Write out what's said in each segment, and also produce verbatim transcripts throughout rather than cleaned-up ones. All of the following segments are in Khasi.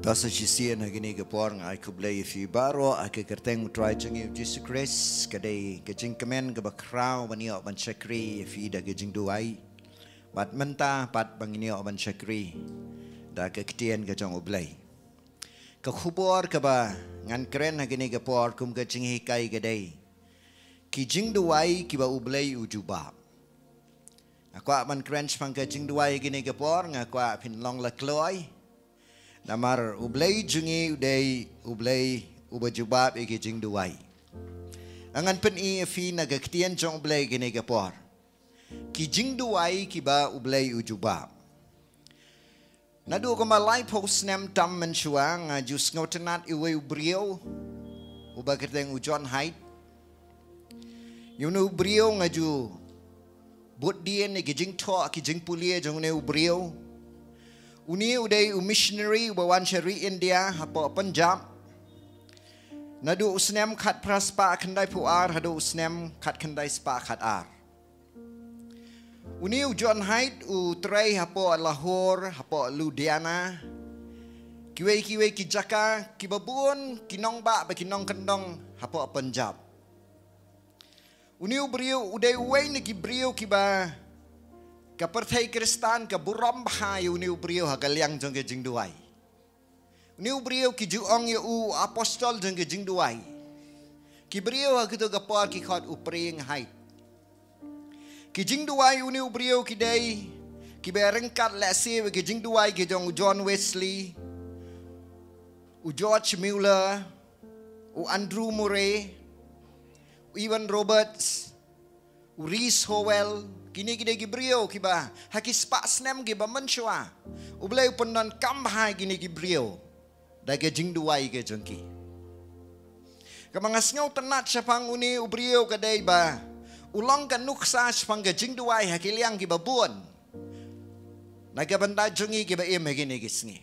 Ba sa shisien ha kine ki por nga ai khublei ïa phi baroh ha ka kyrteng u Trai jong ngi u Jisu Khrist. Ka dei ka jingkmen kaba khraw ban ïoh ban shakri ïa phi da ka jingduwai. Bad mynta pat ba ngin ïoh ban shakri da ka ktien ka jong U Blei. Ka khubor kaba ngan kren ha kine ki por kum ka jinghikai ka dei ki jingduwai kiba U Blei u jubab. Nga kwah ban kren shaphang ka jingduwai ha kine ki por, nga kwah phin long la kloi. Namar U Blei jong ngi u dei U Blei uba jubab ïa ki jingduwai. Ngan pyni ïa phi na ka ktien jong U Blei ha kine ki por ki jingduwai kiba U Blei u jubab. Naduh kumba laiphew snem tam mynshuwa nga ju sngewtynnat ïa uwei u briew uba kyrteng u John Hyde. Ïa une u briew nga ju bud dien ïa ki jingthoh ki jingpule jong une u briew. Une u dei u missionary uba wan sha ri India hapoh Punjab. Naduh u snem khatphra spah khyndaiphew ar haduh u snem khatkhyndai spah khatar. Une u John Hyde u trei hapoh Lahore, hapoh Ludhiana, kiwei kiwei ki jaka kiba bun ki nongbah bad ki nongkyndong hapoh Punjab. Une u briew u dei uwei na ki briew kiba ka pyrthei Khristan ka burom bha ïa une u briew ha ka liang jong ka jingduwai. Une u briew ki ju ong ïa u apostol jong ka jingduwai. Ki briew ha kito ki por ki khot u praying Hyde. Ki jingduwai une u briew ki dei kiba ryngkat lehse bad ki jingduwai ki jong u John Wesley, u George Muller, u Andrew Murray, u Evan Roberts, u Rees Howell. Kine ki dei ki briew kiba ha ki spah snem kiba mynshuwa U Blei u pyndonkam bha ïa kine ki briew da ka jingduwai ka jong ki. Kaba nga sngewtynnat shaphang une u briew ka dei ba u long ka nuksa shaphang ka jingduwai ha ki liang kiba bun na ka bynta jong ngi kiba im ha kine ki sngi.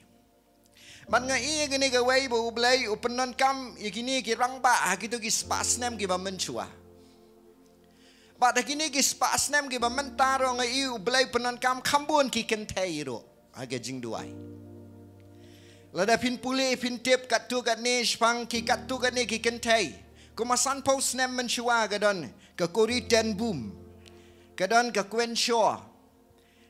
Bad nga ïohi ïa kane kawei ba U Blei u pyndonkam ïa kine ki rangbah ha kito ki spah snem kiba mynshuwa. Bad ha kine ki spah snem kiba mynta ruh nga ïohi U Blei u pyndonkam kham bun ki kynthei ruh ha ka jingduwai. Lada phin pule phin tip katto katne shaphang ki katto katne ki kynthei. Kumba sanphew snem mynshuwa ka don ka Corrie ten Boom, ka don ka Gwen Shaw.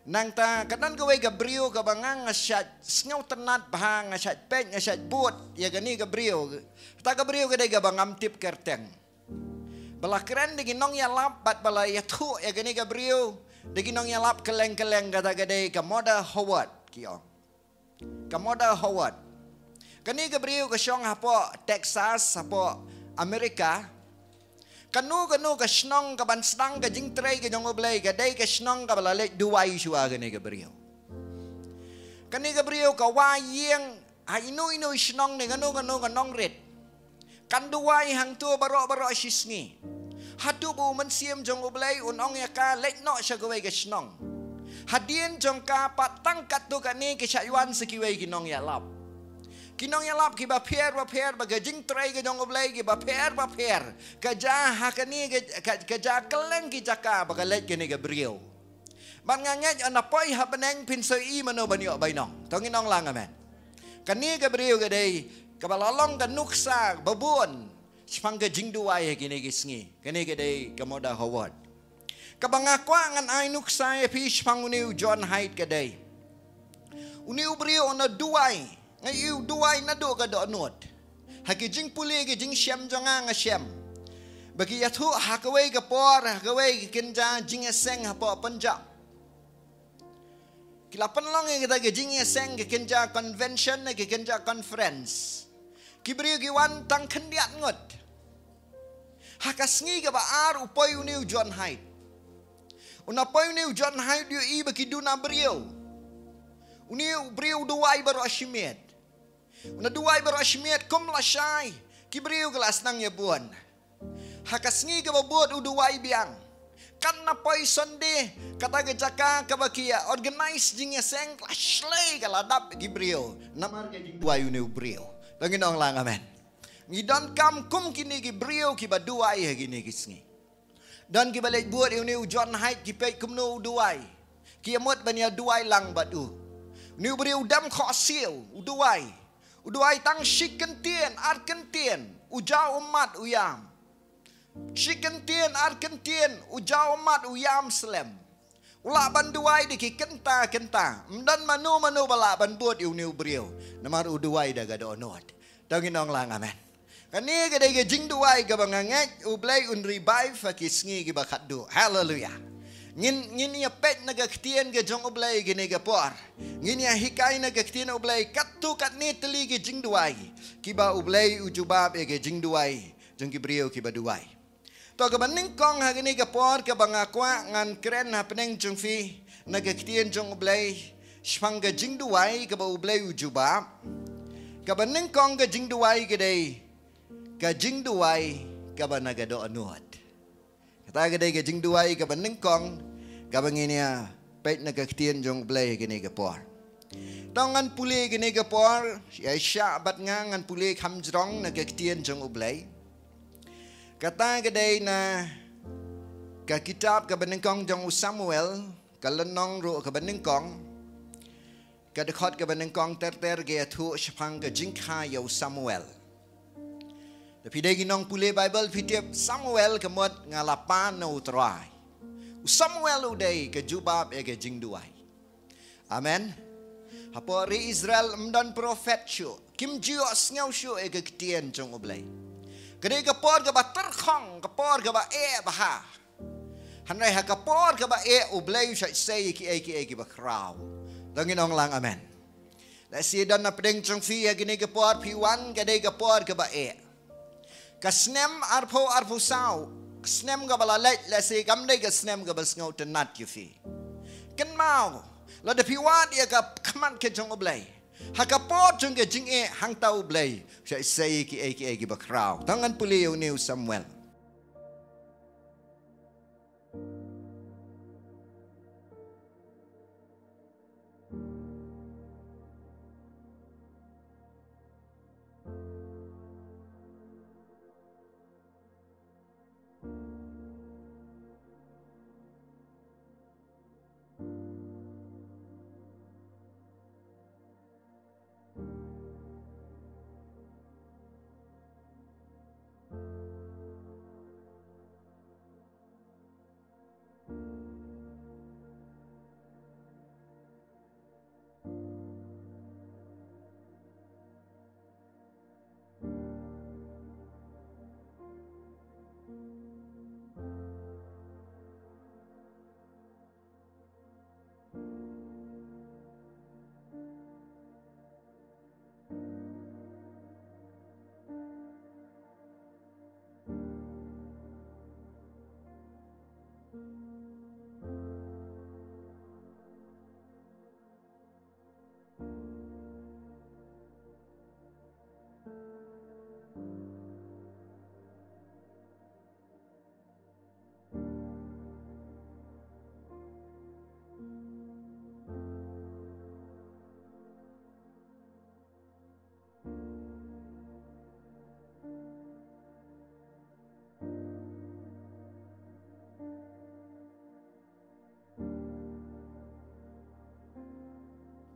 Nangta ka don kawei ka briew kaba nga nga shait sngewtynnat bha, nga shait peit, nga shait bud ïa kane ka briew. Kata ka briew ka dei kaba ngam tip kyrteng. Ba la kren da ki nongïalap bad ba la ïathuh ïa kane ka briew da ki nongïalap kylleng kylleng, kata ka dei ka Mother Howard ki ong. Ka Mother Howard. Kane ka briew ka shong hapoh Texas, hapoh America. Kano kano ka shnong kaban sdang ka jingtrei ka jong U Blei ka dei ka shnong kaba la leit duwai shuwa kane ka briew. Kane ka briew ka wai ïing ha ino ino i shnong ne kano kano ka nongrit. Kan duwai hangto baroh baroh shi sngi. Haduh ba u Mynsiem jong U Blei un ong ïa ka leit noh sha kawei ka shnong. Hadien jong ka pat tang katto katne ki shait wan sa kiwei ki nongïalap. Ki nongïalap kiba pher ba pher, ba ka jingtrei ka jong U Blei kiba pher ba pher. Ka jia ha kane ka, ka, ka jia kylleng ki jaka ba ka leit kane ka briew. Bad nga ngeit ynda poi ha bneng phin sa ïohi mano ban ïoh bainong. To ngin ong lang amen. Kane ka briew ka dei kaba la long ka nuksa ba bun shaphang ka jingduwai ha kine ki sngi. Kane ka dei ka Mother Howard. Kaba nga kwah ngan ai nuksa ïa phi shaphang une u John Hyde ka dei, une u briew u na duwai. Nga ïohi u duwai naduh ka dohnud. Ha ki jingpule ki jingshem jong nga nga shem ba ki ïathuh ha kawei ka por, ha kawei ka kynja jingïaseng hapoh Punjab. Ki la pynlong ïa kita ki jingïaseng, ki kynja convention, ki kynja conference. Ki briew ki wan tang khyndiat ngut. Ha ka sngi kaba ar u poi une u John Hyde. U na poi une u John Hyde u ïohi ba ki duna briew. Une u briew u duwai baroh shi miet. U na duwai baroh shi miet kum lashai. Ki briew ki la sdang ïa bun. Ha ka sngi kaba bud u duwai biang. Kan na poi Sunday, kata ka jaka kaba ki ïa organize jingïaseng, ka la shlei, ka la dap ki briew. Namar ka jingduwai une u briew. To ngin ong lang amen. Ngi donkam kum kine ki briew kiba duwai ha kine ki sngi. Don kiba leit bud ïa une u John Hyde, ki peit kumno u duwai. Ki ïa mut ban ïa duwai lang bad u. Une u briew u dem khohsiew, u duwai. U duwai tang shi kyntien, ar kyntien, u jaw u mat u ïam. Shi kyntien, ar kyntien, u jaw u mat u ïam slem. U lah ban duwai da ki kynta kynta. Ym don mano mano ba lah ban bud ïa une u briew. Namar u duwai da ka dohnud. To ngin ong lang amen. Kane ka dei ka jingduwai kaba nga ngeit U Blei un revive ha ki sngi kiba khatduh. Haleluia. Ngin, ngin ïa peit na ka ktien ka jong U Blei kane ka por. Ngin ïa hikai na ka ktien U Blei katto katne tylli ki jingduwai. Kiba U Blei u jubab ïa ka jingduwai jong ki briew kiba duwai. To kaba nyngkong ha kane ka por kaba nga kwah ngan kren hapdeng jong phi na ka ktien jong U Blei shaphang ka jingduwai kaba U Blei u jubab. Kaba nyngkong ka jingduwai ka dei ka jingduwai kaba na ka dohnud. Kata ka dei ka jingduwai kaba nyngkong kaba ngin ïa peit na ka ktien jong U Blei kane ka por. To ngan pule kane ka por, ïa shah bad nga ngan pule kham jrong na ka ktien jong U Blei. Kata ka dei na ka kitab kaba nyngkong jong u Samuel, ka lynnong ruh kaba nyngkong, ka dkhot kaba nyngkong ter ter ka ïathuh shaphang ka jingkha ïa u Samuel. Da phi dei ki nongpule Baibl phi tip Samuel ka mut nga la pan na U Trai. U Samuel u dei ka jubab ïa ka jingduwai. Amen. Hapoh ri Israel ym don prophet shuh. Kim ju ïohsngew shuh ïa ka ktien jong U Blei. Ka dei ka por kaba tyrkhong, ka por kaba eh bha. Hynrei ha ka por kaba eh U Blei u shait sei kiei kiei kiba khraw. To ngin ong lang amen. Lehse don napdeng jong phi ha kane ka por phi wan ka dei ka por kaba eh. Ka snem arphew arphew saw, ka snem kaba la leit, lehse kam dei ka snem kaba sngewtynnat ïa phi. Kynmaw, lada phi wad ïa ka khmat ka jong U Blei, ha ka por jong ka jingeh hangta U Blei u shait sei kiei kiei kiba khraw. To ngan pule ïa une u Samuel.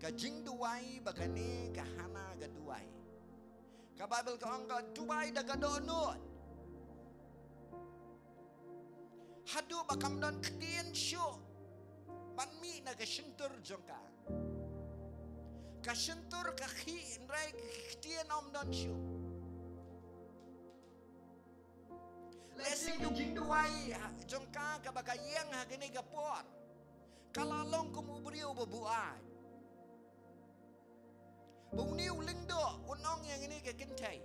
Ka jingduwai ba kane ka Hana ka duwai. Ka Baibl ka ong ka duwai da ka dohnud. Haduh ba kam don ktien shuh ban mih na ka shyntur jong ka. Ka shyntur ka khih hynrei ka ktien ym don shuh. Lehse ka jingduwai jong ka kaba ka ïeng ha kane ka por ka la long kum u briew ba buaid. Ba une u lyngdoh un ong ïa kane ka kynthei,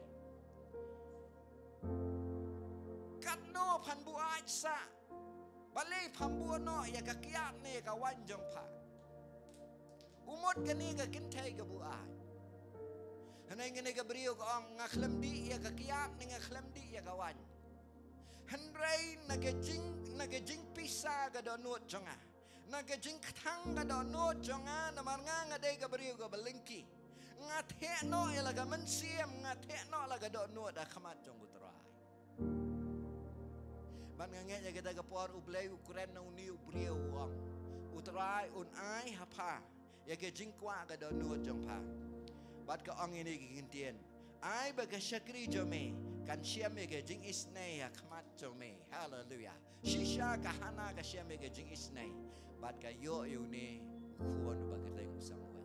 katno phan buaid sah, balei pham buh noh ïa ka kiad ne ïa ka waiñ jong pha. U mut kane ka kynthei ka buaid. Hynrei kane ka briew ka ong nga khlem dih ïa ka kiad ne nga khlem dih ïa ka waiñ. Hynrei na ka jing, na ka jingpisa ka dohnud jong nga. Na ka jingkthang ka dohnud jong nga namar nga nga dei ka briew kaba lyngkhi. Nga theh noh ïa la ka mynsiem, nga theh noh la ka dohnud ha khmat jong U Trai. Bad nga ngeit ïa kata ka por U Blei u kren na une u briew u ong, U Trai un ai ha pha ïa ka jingkwah ka dohnud jong pha. Bad ka ong ïa kine ki kyntien, ai ba ka shakri jong me kan shem ïa ka jingisynei ha khmat jong me. Haleluya. Shisha ka Hana ka shem ïa ka jingisynei. Bad ka ïoh ïa une u khun uba kyrteng u Samuel.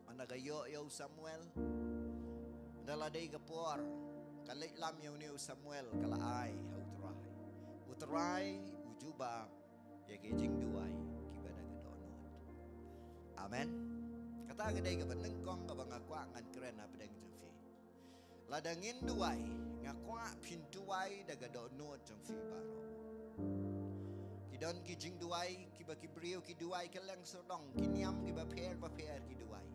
Hynda ka ïoh ïa u Samuel, hynda la dei ka por, ka leit lam ïa une u Samuel, ka la ai ha u Trai. U Trai u jubab ïa ki jingduwai kiba da ka dohnud. Amen. Kata ka dei kaba nyngkong kaba nga kwah ngan kren hapdeng jong phi. Lada ngin duwai, nga kwah phin duwai da ka dohnud jong phi baroh. Ki don ki jingduwai kiba ki briew ki duwai kylleng sawdong, ki niam kiba pher ba pher ki duwai.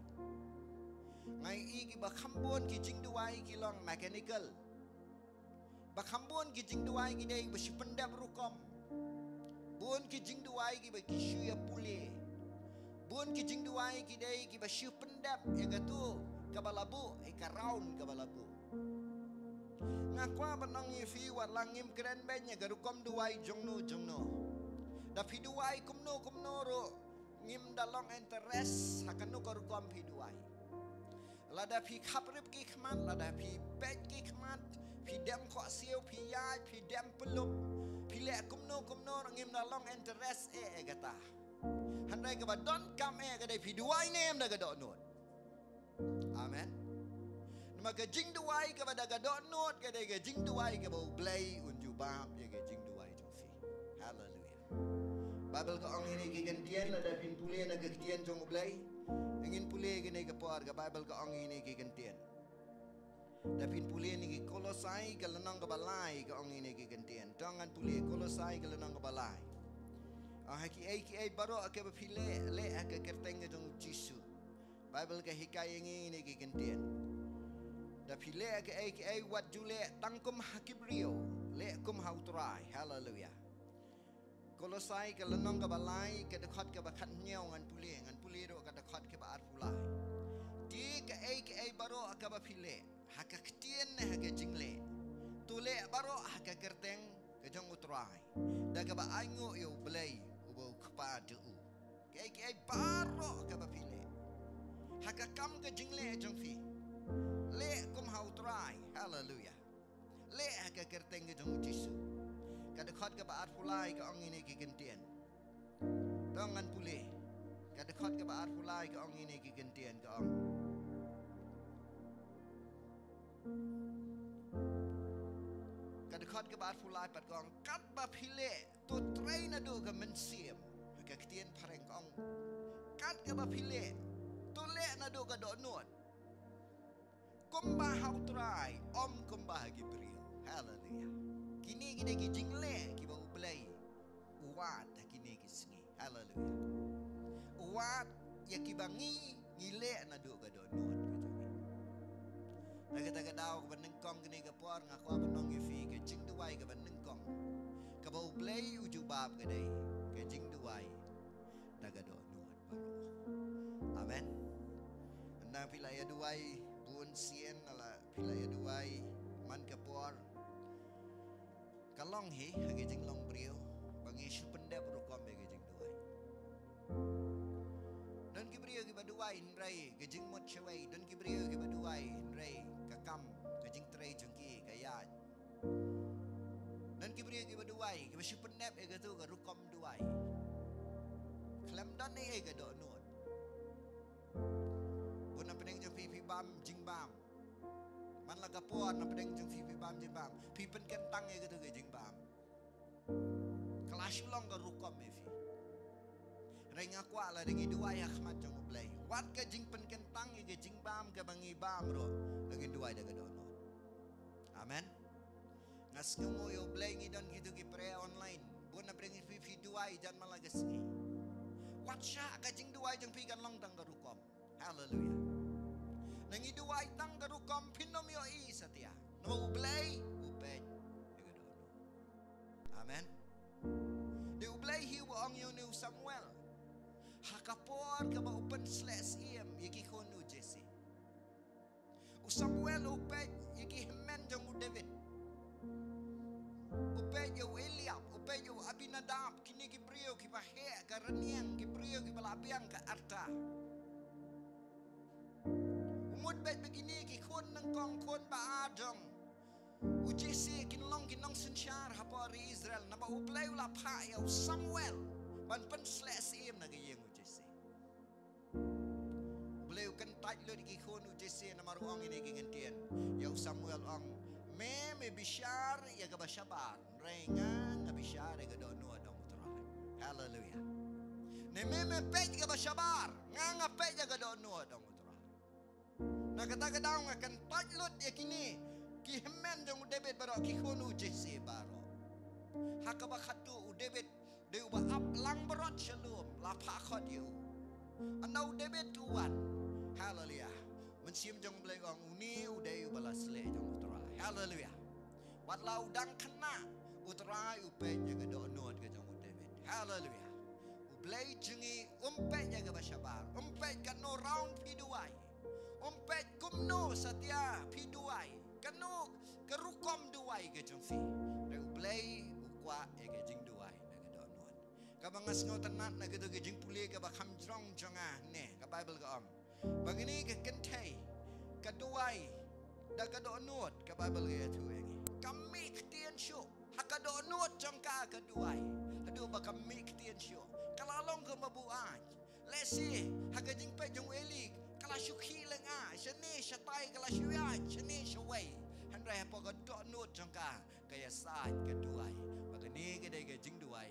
Nga i kiba kham bun ki jingduwai ki long mechanical. Ba kham bun ki jingduwai ki dei ba shu pyndep rukom. Bun ki jingduwai kiba ki shu ïa pule. Bun ki jingduwai ki dei kiba shu pyndep ïa katu kaba la buh, ïa ka round kaba la buh. Nga kwah ban ong ïa phi, wat la ngim kren beiñ ïa ka rukom duwai jongno jongno. Da phi duwai kumno kumno ruh, ngim da long interest ha kano ka rukom phi duwai. Lada phi khaprip ki khmat, lada phi peit ki khmat, phi dem khohsiew, phi ïaid, phi dem pyllup, phi leh kumno kumno ruh, ngim da long interest eh ïa kata. Hynrei kaba donkam eh ka dei phi duwai ne em da ka dohnud. Amen. Namar ka jingduwai kaba da ka dohnud ka dei ka jingduwai kaba U Blei un jubab ïa ka jingduwai jong phi. Haleluya. Baibl ka ong ïa kine ki kyntien, lada phin pule na ka ktien jong U Blei. Ngin pule kine ka por, ka Baibl ka ong ïa kine ki kyntien. Da phin pule na ki Kolosai ka lynnong kaba lai ka ong ïa kine ki kyntien. To ngan pule Kolosai ka lynnong kaba lai. Ah, ha kiei kiei baroh kaba phi leh, leh ha ka kyrteng ka jong U Jisu. Baibl ka hikai ïa ngi ïa kine ki kyntien. Da phi leh kaei kaei, wat ju leh tang kum ha ki briew, leh kum ha U Trai. Haleluya. Kolosai ka lynnong kaba lai, ka dkhot kaba khathynñiew ngan pule, ngan pule ruh ka dkhot kaba arphew lai. Te kaei kaei baroh kaba phi leh, ha ka ktien ne ha ka jingleh, to leh baroh ha ka kyrteng ka jong U Trai, da kaba ainguh ïa U Blei uba U Kpa jong u. Kaei kaei baroh kaba phi leh, ha ka kam ka jingleh jong phi, leh kum ha U Trai. Haleluya. Leh ha ka kyrteng ka jong U Jisu. Ka dkhot kaba arphew lai ka ong ïa kine ki kyntien. To ngan pule. Ka dkhot kaba arphew lai ka ong ïa kine ki kyntien, ka ong. Ka dkhot kaba arphew lai pat ka ong, katba phi leh, to trei naduh ka mynsiem. Ha ka ktien phareng ka ong, kat kaba phi leh, to leh naduh ka dohnud, kumba ha U Trai, ym kumba ha ki briew. Haleluya. Kine ki dei ki jingleh kiba U Blei u wad ha kine ki sngi. Haleluya. U wad ïa kiba ngi, ngi leh naduh ka dohnud ka jong ngi. Na kata ka daw kaba nyngkong kane ka por, nga kwah ban ong ïa phi, ka jingduwai kaba nyngkong kaba U Blei u jubab ka dei ka jingduwai da ka dohnud baroh. Amen. Ynda phi la ïa duwai bun sien, la phi la ïa duwai man ka por, ka long hi ha ka jinglong briew ba ngi shu pyndep rukom ïa ka jingduwai. Don ki briew kiba duwai hynrei ka jingmut shawei, don ki briew kiba duwai hynrei ka kam, ka jingtrei jong ki ka ïaid. Don ki briew kiba duwai kiba shu pyndep ïa katu ka rukom duwai. Khlem don ei ei ka dohnud. Bun na pdeng jong phi phi bam jingbam. Man la ka por na pdeng jong phi phi bam jingbam, phi pynkyntang ïa katu ka jingbam. Ka la shu long ka rukom ïa phi. Hynrei nga kwah lada ngi duwai ha khmat jong U Blei, wat ka jingpynkyntang ïa ka jingbam kaba ngi bam ruh, la ngin duwai da ka dohnud. Amen. Nga sngewnguh ïa U Blei ngi don kitu ki prayer online. Bun na pdeng phi phi duwai jan man la ka sngi. Wat shah ka jingduwai jong phi kan long tang ka rukom. Haleluya. Ngi duwai tang ka rukom phin ym ïohi satia. Namar U Blei u peit ïa ka dohnud. Amen. Dei U Blei hi uba ong ïa une u Samuel ha ka por kaba u pynsleh syiem ïa ki khun u Jesse. U Samuel u peit ïa ki hynmen jong u David. U peit ïa u Eliab, u peit ïa u Abinadab, kine ki briew kiba heh ka rynïeng, ki briew kiba la biang ka arta. Nyngkong khun ba ar jong u Jesse kin long ki nongsynshar hapoh ri Israel, naba U Blei u la phah ïa u Samuel ban pynsleh syiem na ka ïing u Jesse. U Blei u kyntait lut ïa ki khun u Jesse, namar u ong ïa kine ki kyntien. Ïa u Samuel u ong, me, me bishar ïa kaba shabar, hynrei nga, nga bishar ïa ka dohnud, ong U Trai. Haleluia. Ne me, me peit ïa kaba shabar, nga, nga peit ïa ka dohnud, ong U Trai. Na kata ka daw nga kyntait lut ïa kine ki hynmen jong u David baroh, ki khun u Jesse baroh. Ha kaba khatduh u David u dei uba ap lang barot sha lum, la phah khot ïa u. Ynda u David u wan, haleluia, Mynsiem jong U Blei u ong, une u dei uba la sleh jong U Trai. Haleluia. Wat la u dang khynnah, U Trai u peit ïa ka dohnud ka jong u David. Haleluia. U Blei jong ngi um peit ïa kaba shabar, um peit katno raun phi duwai, um peit kumno satia phi duwai, katno ka rukom duwai ka jong phi. Hynrei U Blei u kwah ïa ka jingduwai na ka dohnud. Kaba nga sngewtynnat na kito ki jingpule kaba kham jrong jong nga ne, ka Baibl ka ong ba kane ka kynthei ka duwai da ka dohnud, ka Baibl ka ïathuh ïa ngi. Kam mih ktien shuh ha ka dohnud jong ka, ka duwai. Haduh ba kam mih ktien shuh, ka la long kumba buaid. Lehse ha ka jingpeit jong u Eli ka la shu khih lyngngoh, shane shatai ka la shu ïaid, shane shawei. Hynrei hapoh ka dohnud jong ka, ka ïasaid, ka duwai. Ba kane ka dei ka jingduwai